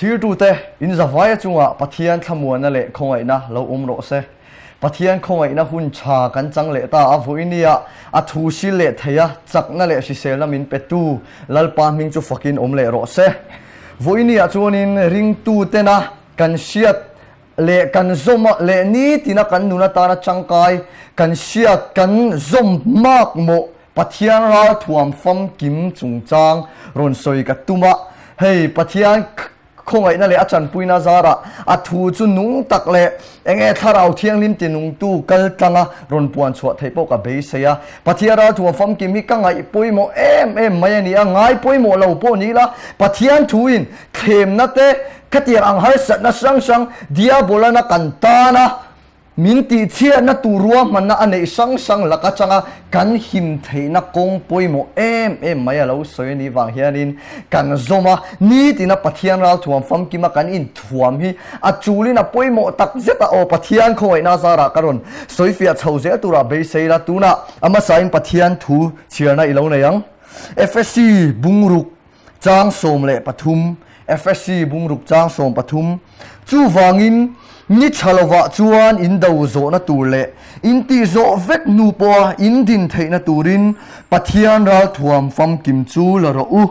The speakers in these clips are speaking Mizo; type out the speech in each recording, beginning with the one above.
Thlirtute, in zavaia chungah Pathian thlamuanna leh khawngaihna lo awm rawh se. Pathian khawngaihna hun tha kan chang leh ta a, vawinia a thu sil leh thei a, chakna leh hriselna min petu Lalpa hming chu fakin awm leh rawh se. Vawinia chuanin ringtutena kan hriat leh kan zawm leh nitina kan nun atana tangkai kan hriat kan zawm makmawh Pathian ralthuam famkim chungchang rawn sawi ka tum a, hei Pathian khawngaihna leh a chanpuina zarah a thu chu nung tak leh enge Thlarau Thianghlim tinungtu kal tlanga rawn puan chhuah theih pawh ka beisei a. Pathian ralthuam famkim hi ka ngaih pawimawh em em mai a ni a, ngai pawimawh lo pawh ni ila Pathian thuin thlemna te khatiang ang harsatna hrang hrang Diabolana kan tana Min tihchhiatna tur ruahmanna a neih hrang hrang lak atanga kan him theihna kawng pawimawh em em mai a lo sawi a nih vang hianin kan zawm a, nitina Pathian ralthuam famkima kan inthuam hi a chulin a pawimawh tak zet a, aw Pathian khawngaihna zarah ka rawn sawifiah chho zel turah beisei la, tunah a hmasain Pathian thu chhiarna i lo nei ang. Efesi bungruk Chang 13, Efesi bungruk chang 13, Chuvangin, ni tha lovah chuan in do zawhna tur leh in tih zawh vek hnu pawha in din theihna turin Pathian ralthuam famkim chu la rawh u.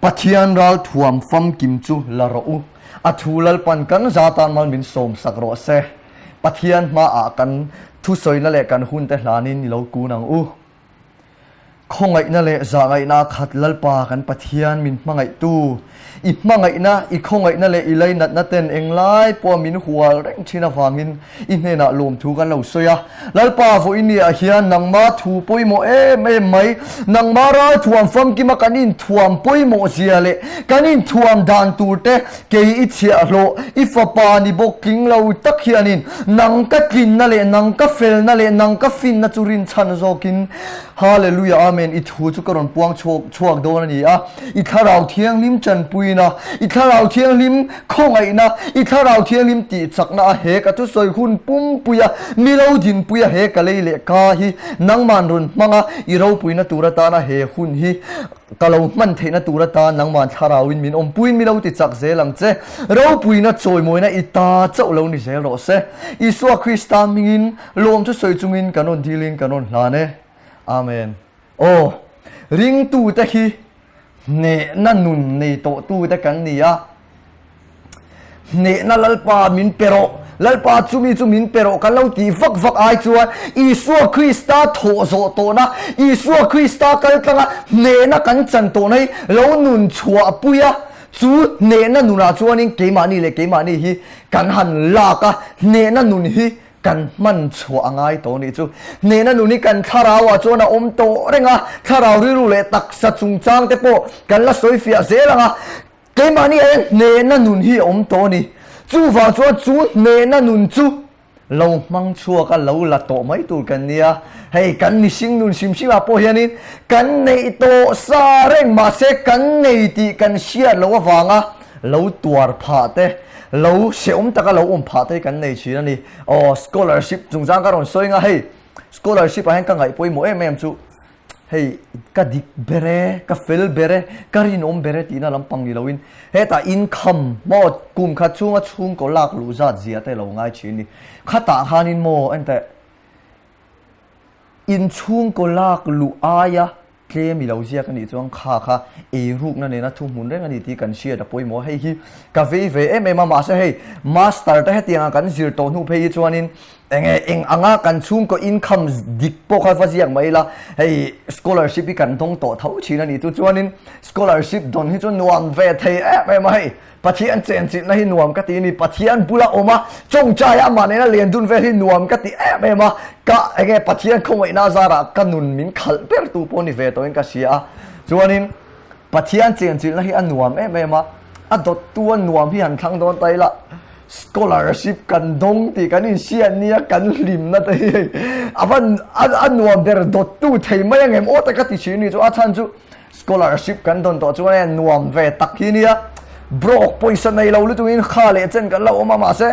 Pathian ralthuam famkim chu la rawh u. A thu Lalpan kan za tan mal min sawmsak rawh se. Pathian hmaah kan thusawina leh kan hunte hlanin i lo kun ang u. Khawngaihna leh zahngaihna a khat Lalpa kan Pathian min hmangaihtu, i hmangaihna, i khawngaihna leh i lainatna ten englai pawha min hual reng thin avangin i hnenah lawmthu kan lo sawi a. Lalpa vawiiniah hian nangma thu pawimawh em em mai, nangma ralthuam famkima kan inthuam pawimawh zia leh kan inthuam dan tur te kei i chhiahhlawh, i fapa ni bawk tling lo tak hianin nang ka tlinna leh nang ka felna leh nang ka finna chu rinchhan zawkin Hallelujah Amen i thu chu ka rawn puang chhuak chhuak dawn a ni a, i Thlarau Thianghlim tanpuina, i Thlarau Thianghlim khawngaihna, i Thlarau Thianghlim tihchakna a he ka thusawi hun pumpuia milo dinpuia he ka lei leh ka hi nangman rawn hmanga i ropuina tur atana he hun hi Ka lo hman theihna tur atan nangman thlarauin min awmpuiin mi lo ti chak zel ang che. Ropuina chawimawina i ta chauh lo ni zel rawh se. Isua Krista hmingin lawm chu sawi chungin kan rawn dilin kan rawn hlan e. Amen. Aw, ringtute hi hnehna nun nei tawhtute kan ni a. Hnehna Lalpa min pe rawh, Lalpa chumi chu min pe rawh kan lo tih vak vak ai chuan Isua Krista thawh zawh tawhna, Isua Krista kal tlanga hnehna kan chan tawhna hi lo nun chhuah pui a, chu hnehna nunah chuanin keimahni leh keimahni hi kan han lak a, hnehna nun hi kan hman chhuah a ngai tawh nih chu. Hnehna nun hi kan thlarauah chuan a awm tawh reng a, thlarau rilru leh taksa chungchang te pawh kan la sawi fiah zel ang a, Keimahni ah hian hnehna nun hi a awm tawh a ni. Chuvang chuan chu hnehna nun chu lo hmang chhuak a, lo la tawh mai tur kan nia. Hei kan mihring nun hrim hrim ah pawh hianin kan neih tawh sa reng mahse kan nei tih kan hriat loh avanga lo tuar phah te, lo hrehawm taka lo awm phah te hi kan nei thin a ni. Aw scholarship chungchang ka rawn sawi nga hei scholarship ah hian ka ngaih pawimawh em em chu Hei ka dik ber e, ka fel ber e, ka rinawm ber e tihna lampang ni loin hetah income maw kum khat chhunga chhungkaw lak luh zat zia te lo ngai thin ni. Khatah khanin maw enteh inchhungkaw lak luh aia tlem i lo ziak a nih chuan kha kha eirukna nena thuhmun reng a ni tih kan hriat a pawimawh a, hei hi ka vei ve em em a mahse hei master te hetianga kan zir tawh hnu phei hi chuanin Enge eng anga kan chhungkaw income dik pawh kha va ziak mai ila, hei scholarship hi kan dawng tawh tho thin a nih chu chuanin scholarship dawn hi chu nuam ve thei em em a hei Pathian chenchilhna hi nuam ka ti a ni, Pathian bula awm a chawngchai a amah nena len dun vel hi nuam ka ti em em a, ka enge Pathian khawngaihna zarah ka nun min khalh ber tu pawh ni ve tawhin ka hria a, chuanin Pathian chenchilhna hi a nuam em em a, a dawttu a nuam hi han thlang dawn ta ila. Scholarship kan dawng tih kan inhriat nia kan hlimna te hi hei a van a nuam ber dawttu thei mai ang em aw te ka ti thin ni chu a chhan chu scholarship kan dawn tawh chuan hei nuam ve tak hi nia broke pawisa nei lo lutukin kha leh chen kan lo awm a mahse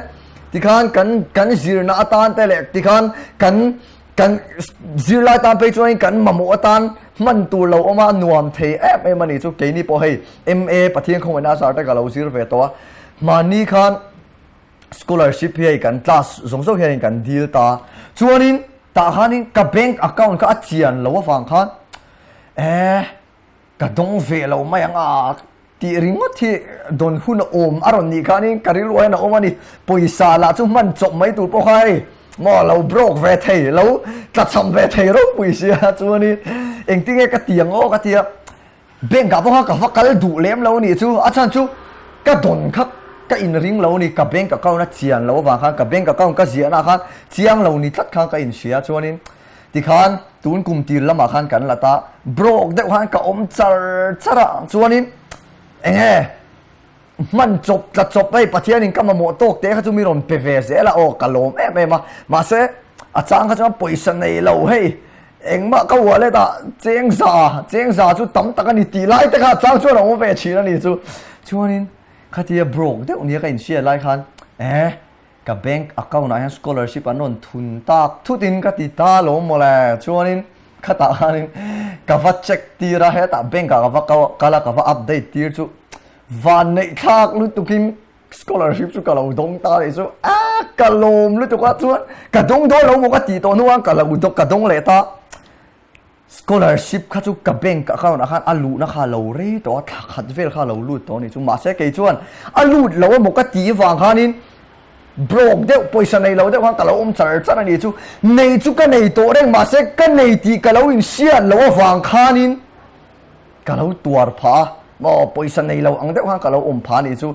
tikhan kan kan zirna atan te leh tikhan kan kan zirlai tan phei chuan kan mamawh atan hman tur lo awm a nuam thei em em a ni chu keini pawh hei MA Pathian khawngaihna azar te ka lo zir ve tawh a. Hmanni khan scholarship hi hei kan class zawng zawng hianin kan dil ta. Chuanin tah khanin ka bank account kha a chian loh avang khan eh ka dawng ve lo mai ang a tih ringawt hi dawn hun a awm a rawn nih khanin ka rilru hian a awm a ni. Pawisa lah chu hman chawp mai tur pawh kha hei maw lo broke ve thei lo tlachham ve thei ropui sia chuanin engtinge ka ti ang aw ka ti a. Bank ah pawh kha ka va kal duh lem lo a nih chu, a chhan chu ka dawn kha ka inring lo a ni, ka bank account a chian loh avang khan ka bank account ka ziahna ah khan chiang lo ni tlat khan ka inhria chuanin tikhan tun kum tir lamah khan kan la ta broke deuh khan ka awm char char a chuanin enge Hman chawp tla chawp hei Pathianin ka mamawh tawk te kha chu mi rawn pe ve zel a aw ka lawm em em a mahse a chang kha chuan pawisa nei lo hei engmah ka wallet ah cheng za cheng za chu tam tak a ni tih lai te kha a chang chuan a awm ve thin a ni chu chuanin khatia broke deuh nia ka inhriat lai khan eh Ka bank account ah hian scholarship an rawn thun tak thut in ka ti ta lo mawle chuanin khatah khanin ka va check tir a hetah bank ah ka va kal a ka va update tir chu van neih thlak lutuk in scholarship chu ka lo dawng ta leh chu a ka lawm lutuk a chuan ka dawng dawn lo maw ka tih tawh hnuah ka lo ka dawng leh ta. Scholarship kha chu ka bank account ah khan a luhna kha a lo rei tawh a, thla khat vel kha a lo lut tawh a ni chu. Mahse kei chuan a lut lo emaw ka tih vang khanin broke deuh, pawisa nei lo deuh khan ka lo awm char char a ni chu. Nei chu ka nei tawh reng mahse ka nei tih ka lo inhriat loh avang khanin Ka lo tuar phah a, maw pawisa nei lo ang deuh khan ka lo awm phah a nih chu.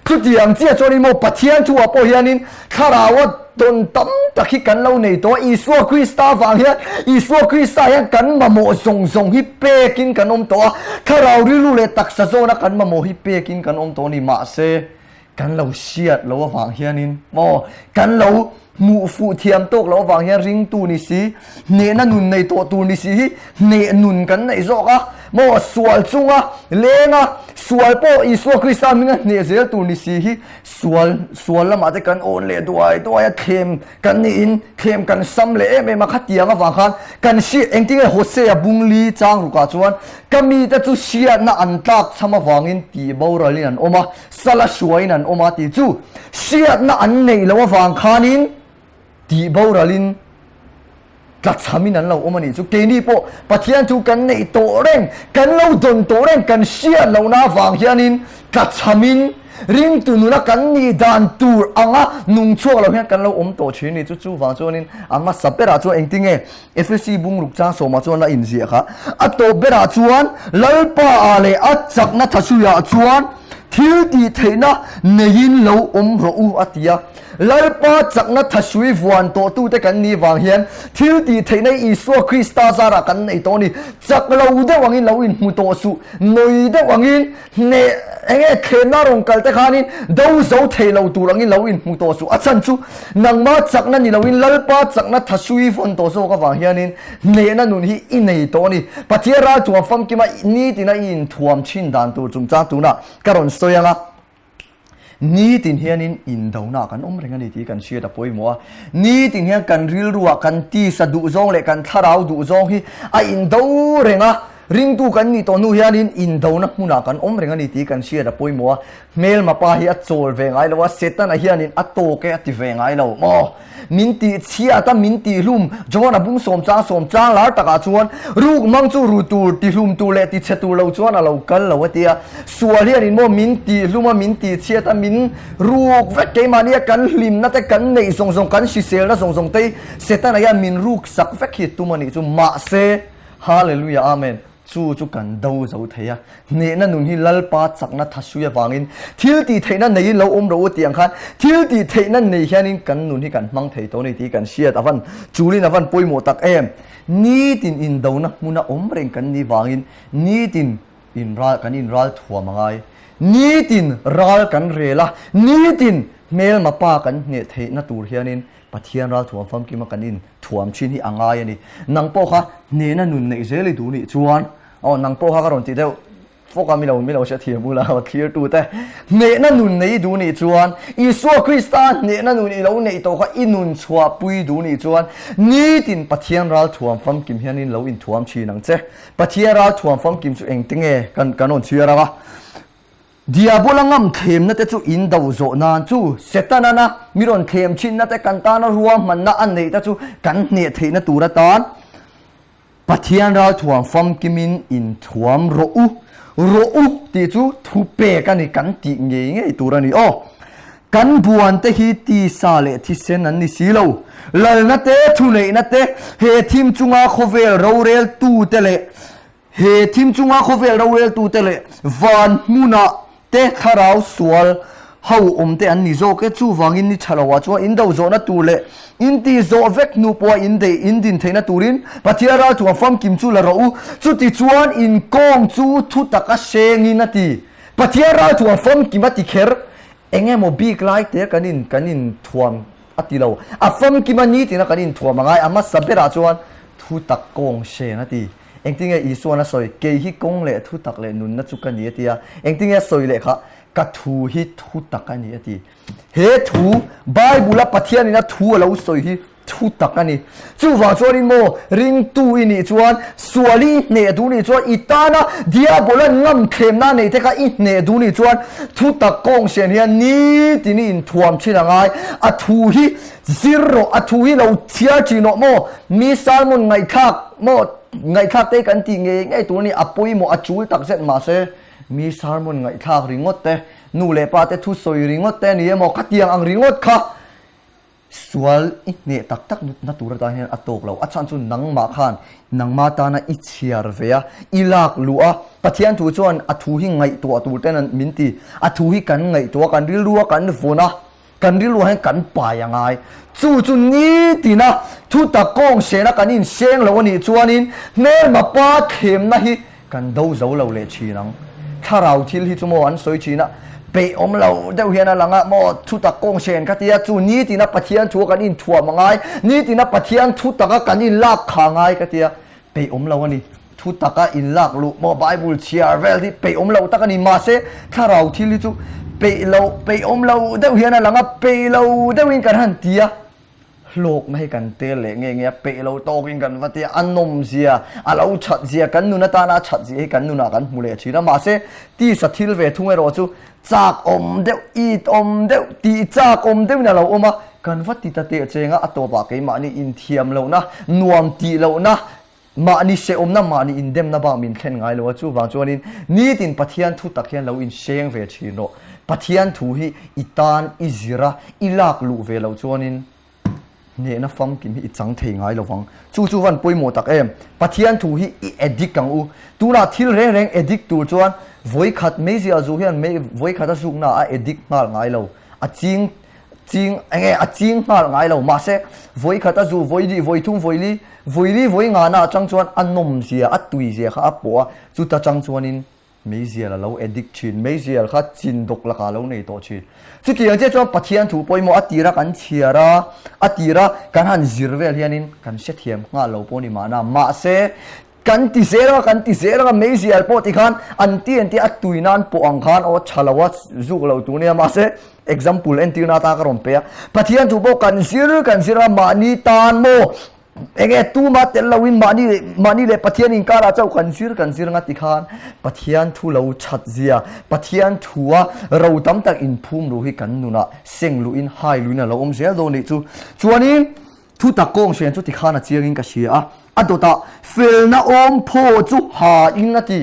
Chutiang chiah chuanin maw Pathian thu ah pawh hianin Thlaraua tawn tam tak hi kan lo nei tawh a, Isua Krista vang hian Isua Krista hian kan mamawh zawng zawng hi pekin kan awm tawh a, Thlarau rilru leh taksa zawna kan mamawh hi pekin kan awm tawh a ni. Mahse, kan lo hriat lo avang hianin maw kan lo hmuh fuh thiam tawk lo avang hian ringtu ni si hnehna nun nei tawh tur ni si hi hneh nun kan neih zawk a maw sual chunga lenga sual pawh Isua Krista hminga hneh zel tur ni si hi sual sual lamah te kan awn leh duai duai a thlem kan niin thlem kan sam leh em em a khatiang avang khan kan hriat engtinge Hosea bungli chang rukah chuan ka mite chu hriatna an tlak chham avangin tih boralin an awm a Sala hruaiin an awm a tih chu hriatna an neih loh avang khanin tih boralin tlachhamin an lo awm a nih chu. Keini pawh Pathian chu kan neih tawh reng, kan lo dawn tawh reng, kan hriat lohna avang hianin tlachhamin ringtu nuna kan nih dan tur anga nung chhuak lo hian kan lo awm tawh thin a ni chu. Chuvang chuanin a hmasa berah chuan engtinge Efesi bungruk chang sawmah chuan a inziah kha. A tawp berah chuan Lalpa ah leh a chakna thasuiah chuan thil tih theihna neiin lo awm rawh u a ti a. Lalpa chakna thasui vuan tawhtute kan nih vang hian thil tih theihna hi Isua Krista zarah kan nei tawh a ni. Chak lo deuh angin lo inhmu tawh suh, nawi deuh angin Hneh enge thlenna rawn kal te khanin do zo thei lo tur angin lo inhmu tawh suh. A chhan chu nangma chakna ni loin Lalpa chakna thasui vawn tawh zawk avang hianin hnehna nun hi i nei tawh a ni. Pathian ral thuam famkima nitina i inthuam thin dan tur chungchang tunah ka rawn sawi ang a. Nitin hianin indona kan awm reng a ni tih kan hriat a pawimawh a. Nitin hian kan rilruah kan tisa duhzawng leh kan thlarau duhzawng hi a indo reng a. Ringtu kan nih tawh hnu hianin indona hmunah kan awm reng a ni tih kan hriat a pawimawh a. Hmelma pa hi a chawl ve ngai lo a, Setana hianin a tawk e a ti ve ngai lo maw? Min tih chhiat a, min tih hlum, John-a bung sawm chang sawm chang lar takah chuan ruk mang chu ru tur, ti hlum tur leh ti chhe tur lo chuan a lo kal lo a ti a. Sual hianin maw min tih hlum a, min tih chhiat a, min ruk vek keimahnia kan hlimna te kan neih zawng zawng, kan hriselna zawng zawng te hi Setana hian min ruk sak vek hi tum a nih chu. Mahse, Hallelujah Amen. Chu chu kan do zo thei a, hnehna nun hi Lalpa chakna thasui avangin thil tih theihna neiin lo awm rawh u tih ang khan thil tih theihna nei hianin kan nun hi kan hmang thei tawh a ni tih kan hriat avan chulin avan pawimawh tak em. Nitin indona hmuna awm reng kan nih vangin nitin inral kan inral thuam a ngai. Nitin ral kan rel a, nitin hmelma pa kan hneh theihna tur hianin Pathian ral thuam famkima kan in thuam thin hi a ngai a ni. Nang pawh kha hnehna nun neih zel i duh nih chuan aw nang pawh kha ka rawn ti deuh fawk a milo milo hria thiam ula aw thlir tu te. Hnehna nun nei i duh nih chuan Isua Krista hnehna nun i lo neih tawh kha i nun chhuah pui duh nih chuan nitin Pathian ral thuam famkim hianin lo inthuam thin ang che. Pathian ral thuam famkim chu engte nge kan kan rawn chhiar ang a. Diabola ngam thlemna te chu in do zawh nan chu Setana mi rawn thlem thinna te kan tana ruahmanna a neih te chu kan hneh theihna tur atan Pathian ralthuam famkimin inthuam rawh u, rawh u tih chu thu pek a ni kan tih ngei ngei tur a ni aw. Kan buan te hi tisa leh thisen an ni si lo. Lalna te, thuneihna te, he thim chunga khawvel roreltu te leh He thim chunga khawvel roreltute leh van hmuna te thlarau sual ho awm te an ni zawk e. Chuvangin ni tha loah chuan in do zawhna tur leh in ti zawh vek hnu pawha in deih in din theihna turin Pathian ralthuam famkim chu la rawh u. Chuti chuan in kawng chu thu taka hrengin a ti. Pathian ralthuam famkim a ti kher. Eng emaw bik lai te kan in kan inthuam a ti lo. A famkim a ni tina kan inthuam a ngai. A hmasa berah chuan thu tak kawng hren a ti. Engtinge Isuan a sawi, Kei hi kawng leh thutak leh nunna chu ka ni a ti a. Engtinge a sawi leh kha, Ka thu hi thutak a ni a ti. He thu, Bible-a Pathianin a thu a lo sawi hi thutak a ni. Chuvang chuanin maw, ringtu i nih chuan, sual i hneh duh nih chuan, i tana Diabolan ngamthlemna a neih te kha i hneh duh nih chuan, thutak kawng sian hian nitin i inthuam thin a ngai. A thu hi Zir rawh, a thu hi lo chhiar thin rawh maw? Mi sermon ngaihthlak maw? Ngaihthlak te kan tih ngei ngei tur a ni, a pawimawh a chul tak zet mahse mi sermon ngaihthlak ringawt te, nu leh pa te thu sawi ringawt te a ni emaw khatiang ang ringawt kha sual i hneh tak tak na tur atan hian a tawk lo. A chhan chu nangmah khan nangma tana i chhiar ve a, i lak luh a, Pathian thu chuan a thu hi ngaihtuah tur ten min ti, a thu hi kan ngaihtuah a, kan rilru a kan vawn a, Kan rilruah hian kan pai a ngai. Chu chu nitina thutak kawng sena kan inseng lo a nih chuanin hmelma pa thlemna hi kan do zo lo leh thin ang. Thlarau thil hi chu maw an sawi thin a, peih awm lo deuh hian a lang a, maw thutak kawng sen kha tia chu nitina Pathian thua kan inthuam a ngai, nitina Pathian thutaka kan inlak kha ngai ka tia peih awm lo a ni. Thu taka in lak luh maw Bible chhiar vel hi peih awm lo tak a ni. Mahse, thlarau thil hi chu peih lo, peih awm lo deuh hian a lang a, peih lo deuhin kan han ti a, hlawkna hi kan tel leh nge nge a, peih lo tawkin kan va ti a, a nawmzia, a lo that zia, kan nun atana a that zia hi kan nunah kan hmu leh thin a. Mahse, tisa thil ve thung erawh chu chak awm deuh, it awm deuh, tih chak awm deuhin a lo awm a, kan va ti ta teh cheng a, a tawpah keimahni inthiam lohna, nuam tih lohna, Mahni hrehawmna, mahni indemna bak min thlen ngai lo a, chuvang chuanin nitin Pathian thu tak hian lo inseng ve thin rawh. Pathian thu hi i tan i zir a, i lak luh ve loh chuanin hnehna famkim hi i chang thei ngai lo vang. Chu chu van pawimawh tak em? Pathian thu hi i addict ang u. Tunah thil reng reng addict tur chuan vawikhat meizial zu hian mei vawikhat a zukna a addict nghal ngai lo. A ching ching enge a ching nghal ngai lo. Mahse vawikhat a zu vawi lih vawi thum vawi li vawi li vawi ngana atang chuan a nawm zia a tui zia kha a pawh a, chuta tang chuanin meizial a lo addict thin, meizial kha chin dawk lakah a lo nei tawh thin. Chutiang chiah chuan Pathian thu pawimawh a tira kan chhiar a, a tira kan han zir vel hianin kan hrethiam nghal lo pawh a ni mahna. Mahse kan ti zel anga kan ti zel anga meizial pawh tikhan an ti an ti a tui nan pawh ang khan aw tha lo a zuk lo tur nia mahse example entirna atan ka rawn pe a Pathian thu pawh kan zir kan zir a mahni tan maw enge tuma tel lo in mahni mahni leh Pathian inkarah chauh kan zir kan zir anga tikhan Pathian thu lo that zia Pathian thu a ro tam tak inphum ru hi kan nunah seng luhin hai luhin a lo awm zel dawn nih chu chuanin Thu tak kawng hrian chu tikhan a chiangin ka hria a, a dawtah felna awm phaw chu ha in a ti.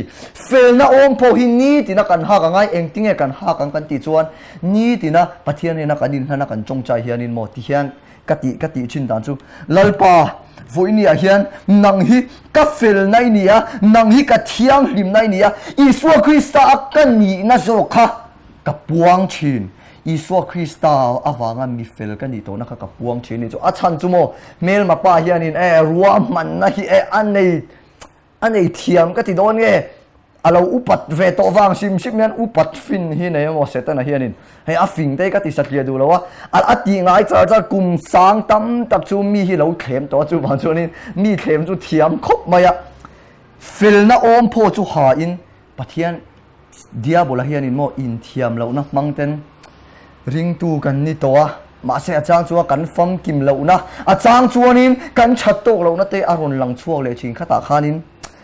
Felna awm phaw hi nitina kan hak a ngai, engtinge kan hak ang kan tih chuan nitina Pathian hnena kan inhlan a kan tawngtai hianin maw ti hian ka tih ka tih thin dan chu Lalpa vawinia hian nang hi ka felna i ni a, nang hi ka thianghlimna i ni a, Isua Krista a ka nihna zawk kha ka puang thin. Isua Krista avanga mi fel ka nih tawhna kha ka puang thin ni chu. A chhan chu maw hmelma pa hianin e ruahmanna hi e a nei a nei thiam ka ti dawn nge a lo upat ve tawh vang hrim hrim hian upat fin hi nei emaw Setana hianin hei a fing te ka ti satliah duh lo a a tih ngai char char kum sang tam tak chu mi hi lo thlem tawh a chuvang chuanin mi thlem chu thiam khawp mai a felna awm phaw chu ha in Pathian Diabola hianin maw inthiam lohna hmang ten ringtu kan ni tawh a, mahse a chang chuan kan famkim lohna, a chang chuanin kan that tawk lohna te a rawn lang chhuak leh thin khatah khanin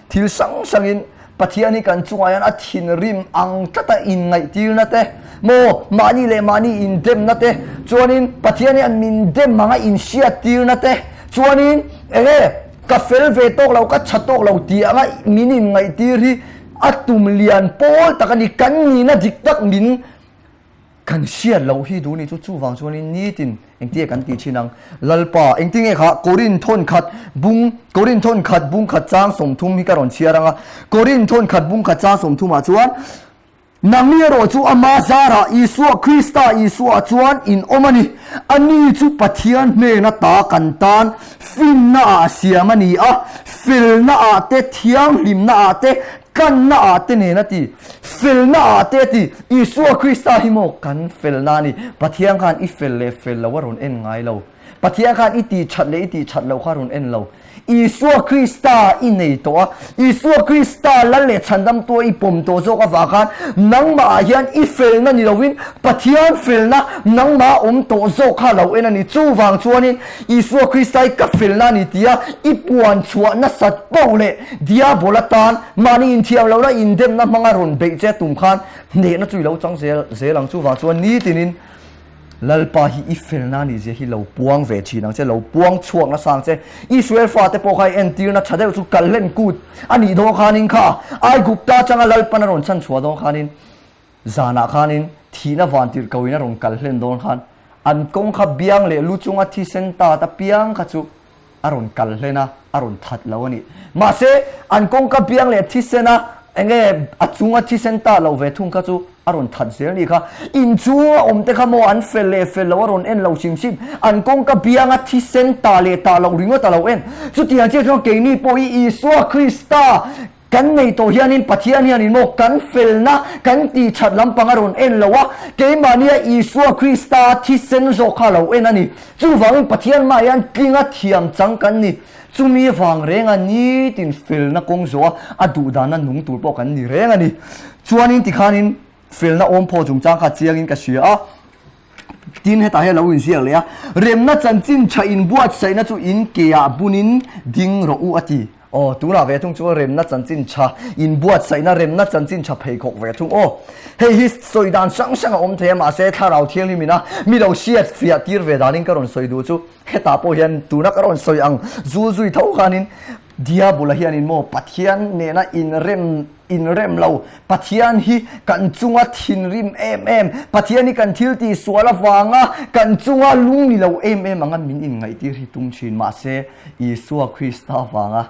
thil hrang hrangin Pathian hi kan chungah hian a thinrim ang tlata inngaihtirna te, maw mahni leh mahni indemna te, chuanin Pathian hian min dem anga inhriattirna te, chuanin enge ka fel ve tawk lo, ka tha tawk lo tih anga min inngaihtir hi a tum lian pawl tak a ni. Kan nihna dik tak min Kan hriat loh hi duh ni chu chuvang chuanin nitin engtinge kan tih thin ang? Lalpa, engtinge kha Korin thawn khat bung Korin thawn khat bung khat chang 30 hi ka rawn chhiar ang a. Korin thawn khat bung khat chang 30 ah chuan Nangni erawh chu ama zarah Isua Krista Isua chuan in awm a ni. Ani chu Pathian hnen ata kan tan finna ah siam a ni a, felna ah te, thianghlimna ah te, Tlanna ah te nen a ti, felna ah te a ti, Isua Krista hi maw kan felna a ni. Pathian khan i fel leh fel lo a rawn en ngai lo. Pathian khan i tih that leh i tih that loh kha a rawn en lo. Isua Krista i nei tawh a, Isua Krista lal leh chhandamtua i pawm tawh zawk avang khan nangmah ah hian i felna ni lovin Pathian felna nangmah a awm tawh zawk kha a lo en a ni. Chuvang chuanin Isua Krista hi ka felna a ni tia i puan chhuah nasat poh leh Diabol atan mahni inthiam lohna indemna hmanga rawn beih che tum khan hnehna chu i lo chang zel zel ang. Chuvang chuan nitinin Lalpa hi i felna ni zia hi lo puang ve thin ang che, lo puang chhuak nasa ang che. Israel fate pawh kha i entirna tha deuh chu kalhlen kut a nih dawn khanin kha Aigupta atanga Lalpan a rawn chhanchhuah dawn khanin Zanah khanin thihna vantirh koin a rawn kal hlen dawn khan an kawng kha biang leh lu chunga thisen tat apiang kha chu a rawn kal hlen a, a rawn that lo a ni. Mahse, an kawngka biang leh thisena enge a chunga thisen tat lo ve thung kha chu a rawn that zel ni kha. Inchhunga awmte kha maw an fel leh fel lo a rawn en lo hrim hrim. An kawngka bianga thisen tah leh tah loh ringawt a lo en. Chutiang chiah chuan keini pawh hi Isua Krista Kan nei tawh hianin Pathian hianin maw kan felna kan tih that lampang a rawn en lo a, keimahnia Isua Krista thisen zawk kha a lo en a ni. Chuvangin Pathian mah hian tlinga thiam chang kan ni. Chumi vang renga nitin felna kawng zawh a, a duhdana nung tur pawh kan ni reng a ni. Chuanin tikhanin felna awm phaw chungchang kha chiangin ka hria a. Tin hetah hian lo inziak leh a, Remna chanchin tha inbuatsaihna chu in keah bunin ding rawh u a ti. Aw, tunah ve thung chuan remna chanchin tha inbuatsaihna, remna chanchin tha pheikhawk ve thung. Aw, hei hi sawi dan hrang hrang a awm thei a, mahse thlarau thianghlim ina mi lo hriat fiah tir ve danin ka rawn sawi duh chu hetah pawh hian tuna ka rawn sawi ang zul zui tho khanin Diabula hianin maw Pathian nena inrem Inrem lo, Pathian hi kan chunga thinrim em em, Pathian hi kan thil tih sual avanga kan chunga lung ni lo em em anga min inngaihtir hi tum thin. Mahse, Isua Krista avanga,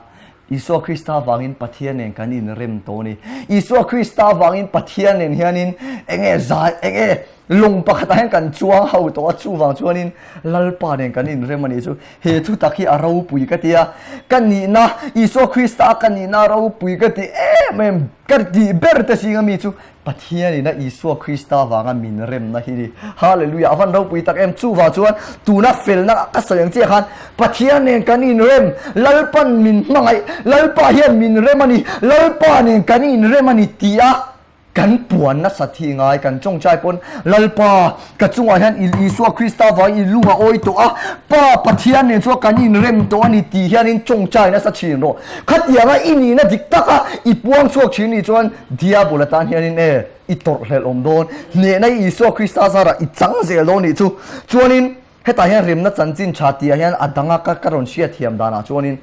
Isua Krista avangin Pathian nen kan inrem tawh a ni. Isua Krista avangin Pathian nen hianin enge zai, enge Lung pakhatah hian kan chuang ho tawh a, chuvang chuanin Lalpa nen kan inrem a nih chu. He thu tak hi a ropui ka ti a, ka nihna, Isua Krista a ka nihna a ropui ka ti em em, ka tih ber te zinga mi chu Pathianina Isua Krista vanga min remna hi ni. Hallelujah, a van ropui tak em. Chuvang chuan tuna felna ka sawi ang chiah khan Pathian nen kan inrem, Lalpan min hmangaih, Lalpa hian min rem a ni, Lalpa nen kan inrem a ni tih a, Kan puan nasat hi ngai kan tawngtai pawn Lalpa ka chungah hian i Isua Krista vangin i lung a awi tawh a, Pa Pathian nen chuan kan inrem tawh a ni tih hianin tawngtai nasa thin rawh. Khatianga i nihna dik taka i puang chhuak thin nih chuan Diabol atan hianin e i tawrhhlelh awm dawn, hnehna i Isua Krista zarah i chang zel dawn nih chu. Chuanin Hetah hian remna chanchin tha tihah hian a danga ka ka rawn hriatthiam danah chuanin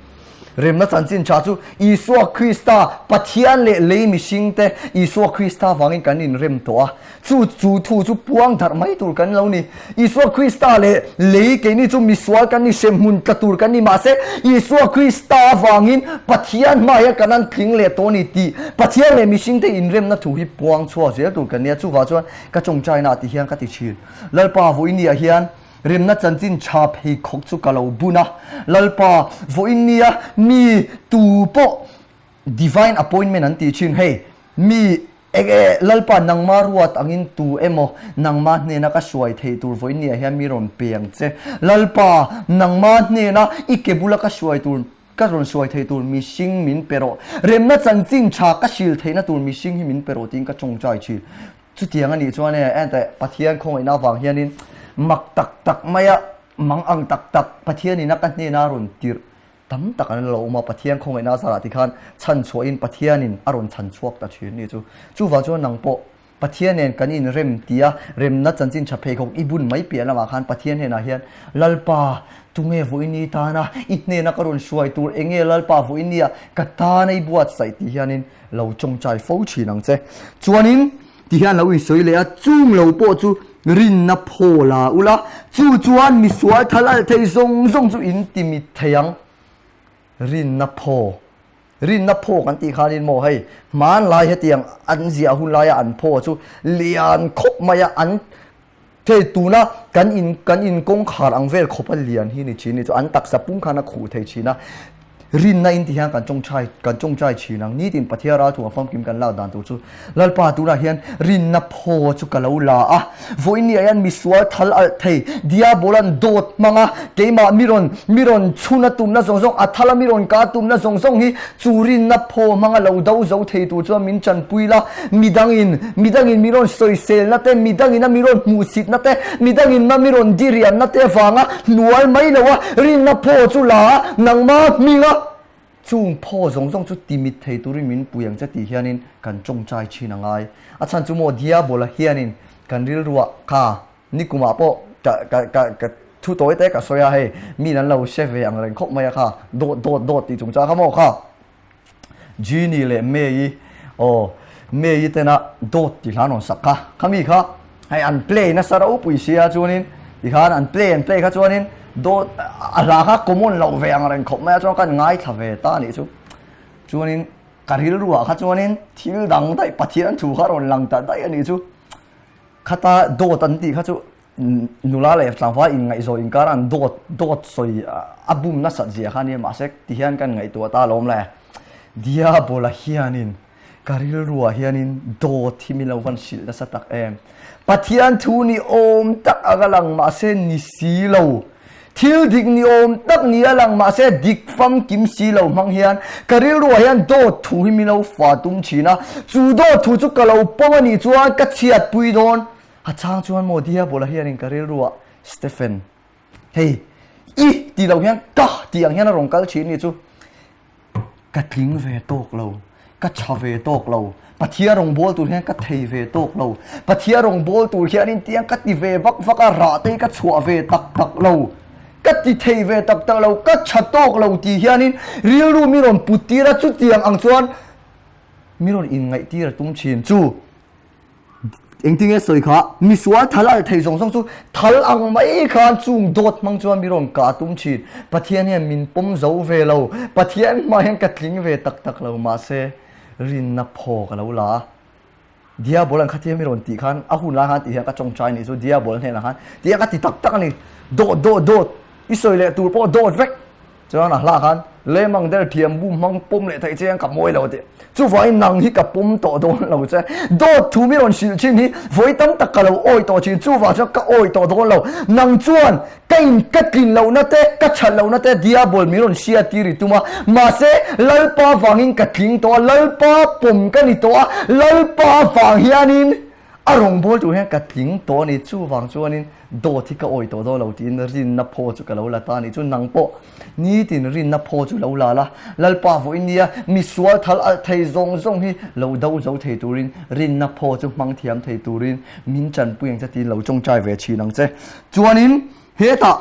remna chanchin tha chu Isua Krista, Pathian leh lei mihringte Isua Krista vangin kan inrem tawh a, chu chu thu chu puang darh mai tur kan lo ni. Isua Krista leh lei keini chu misual kan ni, hremhmun tla tur kan ni mahse Isua Krista avangin Pathian hmaah hian kan an tling leh tawh a ni tih Pathian leh mihringte inremna thu hi puang chhuak zel tur kan nia. Chuvah chuan ka tawngtainaah ti hian ka ti thin. Lalpa vawinia hian remna chanchin tha pheikhawk chu ka lo bun a, Lalpa vawinia mi tu pawh divine appointment an tih thin hei mi eng e Lalpa nangma ruat angin tu emaw nangma hnena ka hruai theih tur vawinia hian mi rawn pe ang che Lalpa nangma hnena i ke bula ka hruai tur ka rawn hruai theih tur mihring min pe rawh remna chanchin tha ka hril theihna tur mihring hi min pe rawh tiin ka tawngtai thin. Chutiang a nih chuan e, enteh, Pathian khawngaihna avang hianin mak tak tak maia mang ang tak tak Pathianin a ka hnena rawn tirh. Tam tak an lo awm a, Pathian khawngaihna a zarah tikhan chhanchhuahin Pathianin a rawn chhan chhuak ta thin ni chu. Chuvang chuan nang pawh Pathian nen kan inrem tia remna chanchin tha pheikhawk i bun mai piah lamah khan Pathian hnenah hian Lalpa, tunge vawiin tana i hnena ka rawn hruai tur enge Lalpa vawiin nia ka tana i buatsaih tih hianin lo tawngtai fo thin ang che. Chuanin ti hian lo insawi leh a, chung lo pawh chu rinna phaw la ula, chu chuan misual thal alh thei zawng zawng chu in ti mit thei ang. Rinna phaw, rinna phaw kan tih khanin maw hei hmanlai hetiang an ziah hun laia an phaw chu lian khawp mai a, an Hei tuna kan in kan in kawngkhar ang vel khawp a lian hi ni thin ni chu an taksa pum khan a khuh thei thin a, rinna in ti hian kan tawngtai kan tawngtai thin ang nitin Pathian ralthuam famkim kan lak dan tur chu Lalpa tunah hian rinna phaw chu ka lo la a, vawiin ah hian misual thal alh thei Diabolan dawt hmang a keimah mi rawn mi rawn chhun a tumna zawng zawng a thal a mi rawn ka tumna zawng zawng hi Chu rinna phaw hmanga lo do zo thei tur chuan min tanpui la, midangin, midangin mi rawn sawiselna te, midangin a mi rawn hmuhsitna te, midangin a mi rawn diriamna te avanga hnual mai lo a, rinna phaw chu la a, nangma hminga chung phaw zawng zawng chu timit thei turin min pui ang che tih hianin kan tawngtai thin a ngai. A chhan chu maw Diabola hianin kan rilruah kha Nikumah pawh ka ka ka ka thu tawi te ka sawi a hei min an lo hre ve ang reng khawp mai a kha dawt dawt dawt tih chungchang kha maw kha Genie leh May-i aw May-i tena dawt tih hla an rawn sak kha khami kha hei an play nasa ropui sia chuanin tikhan an play an play kha chuanin dawt a hla kha common loh ve ang reng khawp mai a chuan kan ngaithla ve ta a nih chu chuanin ka rilruah kha chuanin thil dang daih Pathian thu kha rawn lang ta daih a nih chu. Khata dawt an tih kha chu nula leh tlangval inngaihzawi inkar an dawt dawt sawi a bum nasat zia kha nia mahse ti hian kan ngaihtuah ta alawm le. Diabola hianin ka rilruah hianin dawt hi min lo van hrilh nasa tak em. Pathian thu ni awm tak anga lang mahse ni si lo. Thil dik ni awm tak ni a lang mahse dik famkim si lo hmang hian ka rilruah hian dawt thu hi min lo fa tum thin a, chu dawt thu chu ka lo pawm a nih chuan ka chhiatpui dawn. A chang chuan maw Diabola hianin ka rilruah Stephen hei i tih loh hian ka tih ang hian a rawn kal thin ni chu. Ka tling ve tawk lo, ka tha ve tawk lo, Pathian rawngbâwl tur hian ka thei ve tawk lo, Pathian rawngbâwl tur hianin tiang ka ti ve vak vak a, rah te hi ka chhuah ve tak tak lo, ka ti thei ve tak tak lo, ka tha tawk lo tih hianin rilru mi rawn put tir a, chutiang ang chuan mi rawn inngaihtir a tum thin chu. Engtinge sawi kha, misual thal alh thei zawng zawng chu thal ang mai khan chung dawt hmang chuan mi rawn kah tum thin. Pathian hian min pawm zo ve lo, Pathian hma hian ka tling ve tak tak lo, mahse rinna phaw ka lo la a. Diabol an khatia mi rawn tih khan a hun lai khan tih hian ka tawngtai nih chu Diabol hnenah khan tiang ka ti tak tak a ni, dawt dawt dawt i sawi leh tur pawh dawt vek. Chuan a hla khan lemang der thiam bum hmang pawm leh theih che ang ka mawi lo tih. Chuvangin nang hi ka pawm tawh dawn lo che. Dawt thu mi rawn hrilh thin hi vawi tam tak ka lo awi tawh thin. Chuvang chuan ka awi tawh dawn lo. Nang chuan ka in ka tlin lohna te, ka that lohna te Diabol min rawn hria tir i tum a. Mahse Lalpa vangin ka tling tawh a, Lalpa pawm ka ni tawh a, Lalpa vang hianin A rawngbâwl tur hian ka tling tawh a ni, chuvang chuanin dawt hi ka awi tawh dawn lo tiin rinna phaw chu ka lo la ta a ni. Chu nang pawh nitin rinna phaw chu lo la la, Lalpa vawiin nia misual thal alh thei zawng zawng hi lo do zo thei turin rinna phaw chu hmang thiam thei turin min tanpui ang che tiin lo tawngtai ve thin ang che. Chuanin hetah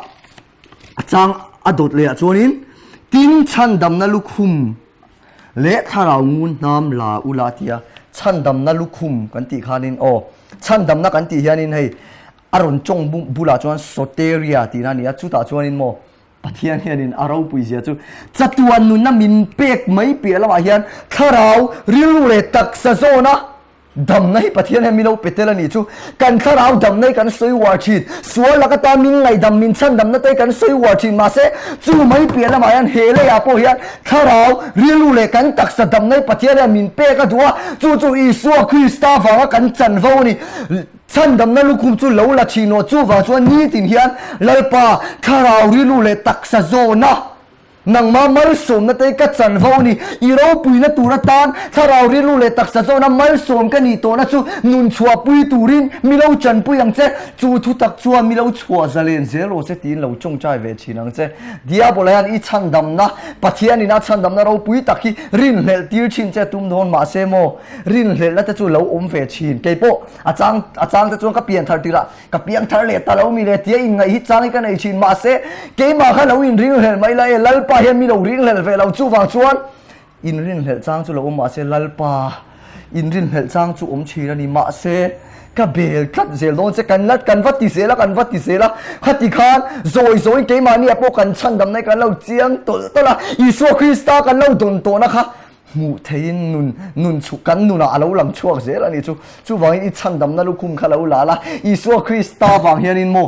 a chang a dawt lehah chuanin tin chhandamna lukhum Leh thlarau ngun hnam la u la tia chhandamna lukhum kan tih khanin aw chhandamna kan tih hianin hei a rawn tawng bulah chuan soteria tihna a ni a chutah chuanin maw Pathian hianin a ropui zia chu chatuan nunna min pek mai piah lamah hian thlarau rilru leh taksa zawna Damna hi Pathian hian mi lo pe tel a nih chu. Kan thlarau damna hi kan sawi uar thin. Sual laka ta min ngaihdam, min chhandamna te hi kan sawi uar thin. Mahse, chu mai piah lamah hian he leiah pawh hian thlarau, rilru leh kan taksa damna hi Pathian hian min pek a duh a. Chu chu Isua Krista vanga kan chanvo a ni. Chhandamna lukhum chu lo la thin rawh. Chuvang chuan nitin hian Lalpa thlarau, rilru leh taksa zawna. Nangmah malsawmna te ka chanvo a ni. I ropuina tur atan thlarau rilru leh taksa zawna malsawm ka nih tawhna chu nun chhuahpui turin mi lo chanpui ang che. Chu thu tak chuan mi lo chhuah zalen zel rawh se tiin lo tawngtai ve thin ang che. Diabola hian i chhandamna, Pathianin a chhandamna ropui tak hi rinhlelh tir thin che tum dawn mahse maw rinhlelhna te chu lo awm ve thin. Keipawh a chang a chang te chuan ka pianthar tirah Ka piang thar leh ta lo mi le tia inngaih hi chang hi ka nei thin mahse keimah kha lo inringhlel mai la e Lalpa hian mi lo ringhlel ve lo chuvang chuan inrinhlelh chang chu lo awm mahse Lalpa inrinhlelh chang chu awm thin a ni mahse ka bel tlat zel dawn che kan la kan va ti zel a kan va ti zel a khati khan zawi zawiin keimahni ah pawh kan chhandamna hi kan lo chiang tawlh tawlh a Isua Krista kan lo dawn tawhna kha Hmuh theihin nun nun chu kan nunah a lo lang chhuak zel a nih chu. Chuvangin i chhandamna lukhum kha lo la la. Isua Krista vang hianin maw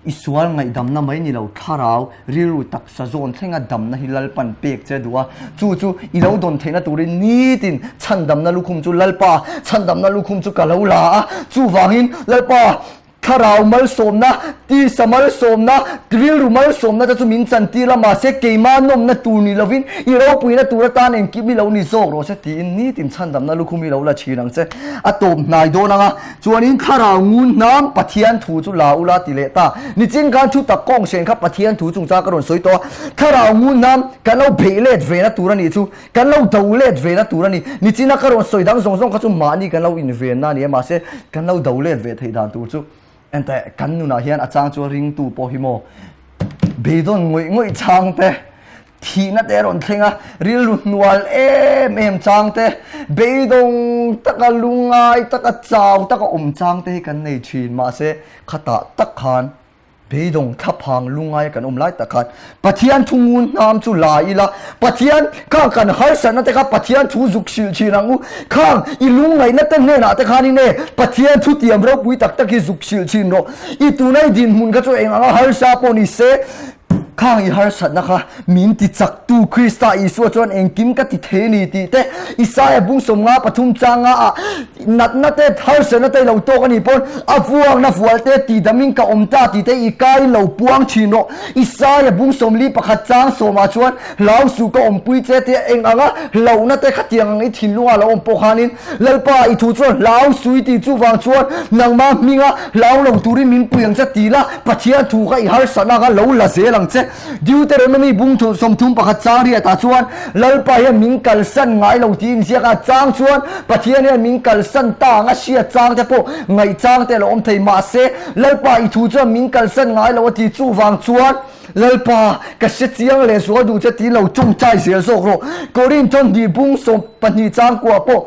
i sual ngaihdamna mai ni lo thlarau rilru taksa zawn thlenga damna hi Lalpan pek che duh a. Chu chu i lo dawn theihna turin nitin chhandamna lukhum chu Lalpa chhandamna lukhum chu ka lo la a. Chuvangin Lalpa Thlarau malsawmna, tisa malsawmna, rilru malsawmna te chu min chantir la, mahse keimah nawmna tur ni lovin i ropuina tur atan engkim i lo ni zawk rawh se tiin nitin chhandamna lukhum i lo la thin ang che. A tawp hnai dawn ang a, chuanin thlarau ngun hnam Pathian thu chu la ula ti leh ta. Nichin khan thu tak kawng hren kha Pathian thu chungchang ka rawn sawi tawh a, thlarau ngun hnam kan lo beih let ve na tur a nih chu. Kan lo do let ve na tur a ni. Nichina ka rawn sawi dang zawng zawng kha chu mahni kan lo invenna a ni a, mahse kan lo do let ve theih dan tur chu enteh kan nunah hian a chang chu ringtu pawh hi maw beidawn ngawih ngawih chang te, thihna te a rawn thleng a, rilru hnual em em chang te, beidawng taka lungngai taka chau taka awm chang te hi kan nei thin, mahse khatah tak khan Beidawng thlaphang lungai kan awm lai tak khan Pathian thu ngun hnam chu la ila, Pathian khang kan harsatna te kha Pathian thu zuk hrilh thin ang u, khang i lungngaihna te hnenah te khan in e Pathian thu tiam ropui tak tak hi zuk hrilh thin rawh. I tuna i dinhmun kha chu eng anga harsa pawh ni se, khang i harsatna kha min ti chaktu Krista Isua chuan engkim ka ti thei a ni tih te Isaia bung 53 changa ah Natna te, harsatna te i lo tawk a nih pawn a vuakna vual te tidamin ka awm ta tih te i kai lo puang thin rawh. Isaia bung 41 chang sawmah chuan hlau suh ka awmpui che tia eng anga hlauhna te khatiang ang i thinlungah lo awm pawh khanin Lalpa i thu chuan hlau suh i tih chuvang chuan nangmah hminga hlau lo turin min pui ang che ti la Pathian thu kha i harsatna kha lo la zel ang che. Deuteronomy bung 31 chang riatah chuan Lalpa hian min kalsan ngai lo tiin ziak a, chang chuan Pathian hian min kalsan ta ang a hriat chang te pawh ngaih chang te a lo awm thei. Mahse, Lalpa i thu chuan min kalsan ngai lo a ti chuvang chuan Lalpa ka hre chiang leh zual duh che tiin lo tawngtai zel zawk rawh. Korinthon hnih bung 12 chang kuah pawh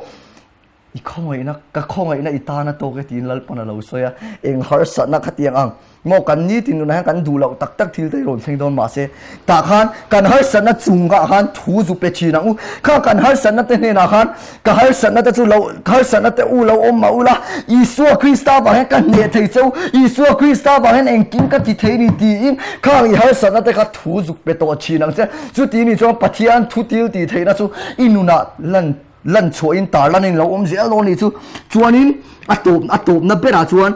I khawngaihna, ka khawngaihna i tan a tawk e tiin Lalpan a lo sawi a, eng harsatna khatiang ang maw kan nitin nunah hian kan duh loh tak tak thil te hi rawn thleng dawn mahse tah khan kan harsatna chungah khan thu zu pe thin ang u, kha kan harsatna te hnenah khan ka harsatna te chu lo harsatna te u lo awm mah ula Isua Krista vang hian ka hneh thei che u, Isua Krista vang hian engkim ka ti thei ni tiin khang i harsatna te kha thu zuk pe tawh thin ang che, chuti ni chuan Pathian thu til tih theihna chu i nunah lan Lan chhuahin tar lanin lo awm zel dawn nih chu. Chuanin a tawp a tawpna berah chuan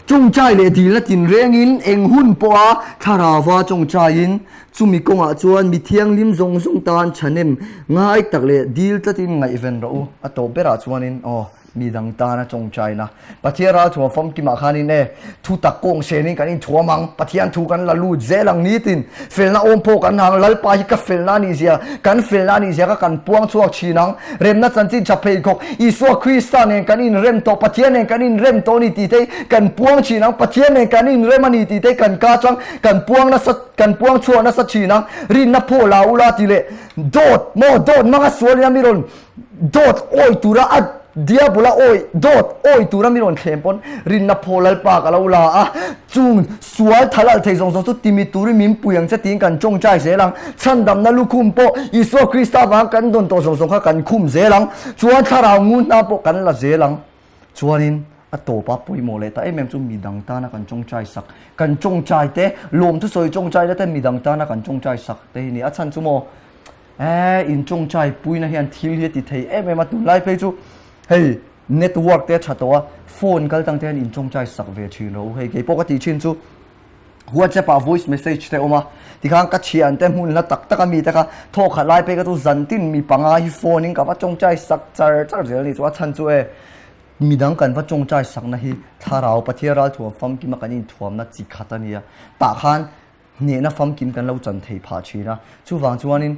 tawngtai leh dilna tinrengin eng hun pawha thlarauva tawngtaiin chumi kawngah chuan mi thianghlim zawng zawng tan thahnem ngai tak leh dil tlatin ngaihven rawh u. A tawp berah chuanin aw. Mi dang tana tawngtaina Pathian ral thuam famkimah khanin e, thu tak kawng senin kan inthuam ang, Pathian thu kan la lut zel ang nitin felna awm pawh kan hang, Lalpa hi ka felna a nih zia, kan felna a nih zia kha kan puang chhuak thin ang, remna chanchin tha pheikhawk, Isua Krista nen kan inrem tawh, Pathian nen kan inrem tawh a ni tih te hi kan puang thin ang, Pathian nen kan inrem a ni tih te hi kan ka atang kan puang nasa, kan puang chhuak nasa thin ang, rinna phaw la ula tih leh dawt maw dawt hmanga sualin a mi rawn Dawt awi tura a diabula awi dawt awi tura mi rawn thlem pawn rinna phaw Lalpa ka lo la a, chung sual thal alh thei zawng zawng chu timit turin min pui ang che tiin kan tawngtai zel ang. Chhandamna lukhum pawh Isua Krista vanga kan dawn tawh zawng zawng kha kan khum zel ang. Chuan thlarau ngun hna pawh kan la zel ang. Chuanin a tawpa pawimawh leh ta em em chu midang tana kan tawngtai sak, kan tawngtai te, lawmthusawi tawngtaina te midang tana kan tawngtai sak te hi ni. A chhan chu maw? Eeh in tawngtai puina hian thil hi a ti thei em em a, tunlai phei chu hei network te a tha tawh a, phone kal tang te hian in tawngtai sak ve thin rawh u, hei keipawh ka tih thin chu. WhatsApp ah voice message te awm a, tikhan ka thian te hmun hla tak tak a mi te kha thawk khat lai phei kha chu zantin mi panga hi phone in ka va tawngtai sak char char zel a ni chu a chhan chu e midang kan va tawngtai sakna hi thlarau Pathian ralthuam famkima kan inthuamna chi khat a nia tah khan hnehna famkim kan lo chan thei phah thin a chuvang chuanin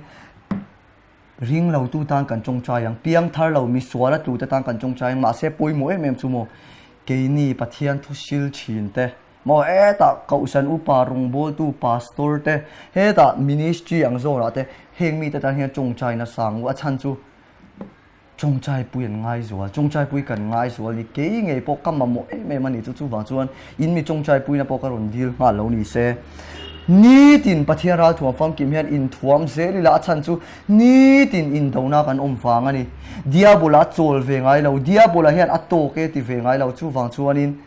Ring lotu tan kan tawngtai ang, piang thar lo misual a tute tan kan tawngtai ang, mahse pawimawh em em chu maw keini Pathian thu sil thin te maw hetah Kohhran upa rawngbawltu pastor te hetah ministry ang zawnah te heng mite tan hian tawngtai nasa ang u, a chhan chu tawngtai pui an ngai zual, tawngtai pui kan ngai zual ni kei ngei pawh ka mamawh em em a ni chu, chuvang chuan in mi tawngtai puina pawh ka rawn dil nghal lo ni se. Nitin Pathian ralthuam famkim hian inthuam zel ila a chhan chu nitin indona kan awm vang a ni. Diabola a chawl ve ngai lo, Diabola hian a tawk e ti ve ngai lo, chuvang chuanin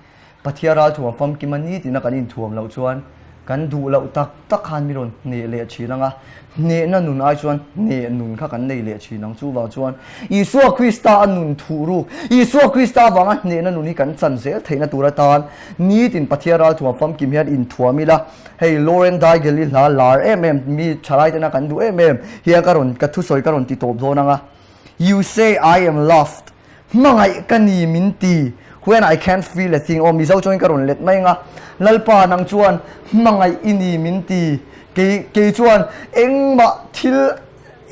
Pathian ralthuam famkima nitina kan inthuam loh chuan kan duh loh tak tak khan mi rawn hneh leh thin ang a, hnehna nun ai chuan hneh nun kha kan nei leh thin ang. Chuvang chuan Isua Krista a nun thuh ruk, Isua Krista avanga hnehna nun hi kan chan zel theihna tur atan nitin Pathian ralthuam famkim hian inthuam ila, hei Lauren Daigle-i hla lar em em, mi thalai tena kan duh em em hian ka rawn ka thusawi ka rawn ti tawp dawn ang a, You say I am loved. Hmangaih ka ni min ti, when I can't feel a thing, aw Mizo chuan ka rawn let mai anga, Lalpa nang chuan hmangaih i ni min ti, kei kei chuan engmah thil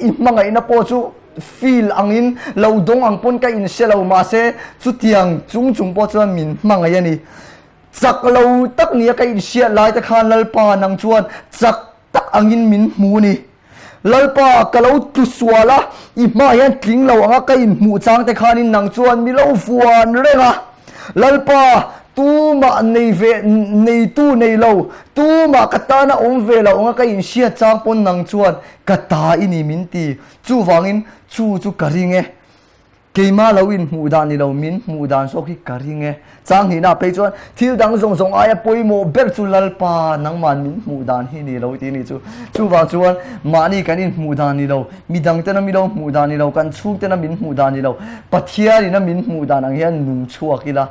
i hmangaihna pawh chu feel angin lo dawng ang pawn ka inhre lo mahse chutiang chung chung pawh chuan min hmangaih a ni. Chak lo tak nia ka inhriat lai te khan Lalpa nang chuan chak tak angin min hmu a ni. Lalpa, ka lo tlu sual a, i hmaah hian tling lo anga ka inhmuh chang te khanin nang chuan mi lo vuan reng a. Lalpa, tumah nei ve, neitu nei lo, tumah ka tana awm ve lo anga ka inhriat chang pawn nang chuan ka ta i ni min ti. Chuvangin chu chu ka ring e. Keimah lo inhmuh dan ni lo, min hmuh dan zawk hi ka ring e. Chang hnihna phei chuan thil dang zawng zawng aia pawimawh ber chu Lalpa nangman min hmuh dan hi ni lo tih a ni chu. Chuvang chuan mahni kan inhmuh dan ni lo, midang tena mi lo hmuh dan ni lo, kan chhung tena min hmuh dan ni lo, Pathian ina min hmuh dan ang hian nung chhuak ila.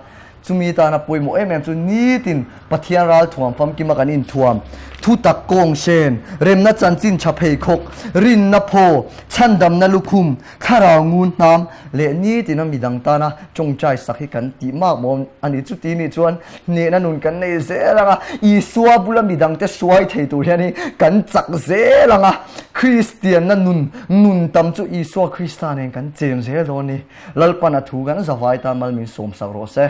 Chumi tana pawimawh em em chu nitin Pathian ralthuam famkima kan inthuam, thutak kawng hren, remna chanchin tha pheikhawk, rinna phaw, chhandamna lukhum, thlarau ngun hnam leh nitina midang tana tawngtai sak hi kan tih mak maw a ni. Chuti nih chuan hnehna nun kan nei zel ang a, Isua bula midangte hruai thei tur hian hi kan chak zel ang a, Kristianna nun nun tam chu Isua Krista nen kan chen zel dawn a ni. Lalpan a thu kan zavai tan mal min sawmsak rawh se.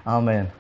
Amen.